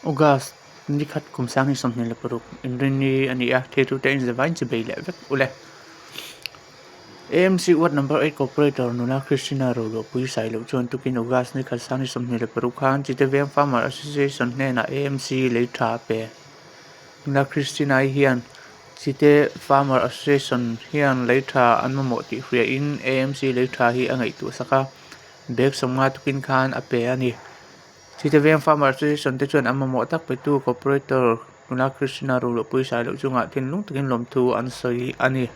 August ni khat kum 2026 inrinni a ni a, thiltute inzavain chi bei leh vek ule. AMC Ward Number 8 Corporator nula Christina Roluahpui Sailo chuan tukin August ni khat 2026 khan Chiteveng Farmer Association hnenah AMC lei tha a pe. Nula Christina-i hian Chite Farmer Association hian lei tha an mamawh tih hriain AMC lei tha hi a ngaihtuah sak a, bag 50 tukin khan a pe a ni. Chiteveng Farmer Association te chuan an mamawh tak petu Corporator nula Christina Roluahpui Sailo chungah thinlung takin lawmthu an sawi a ni.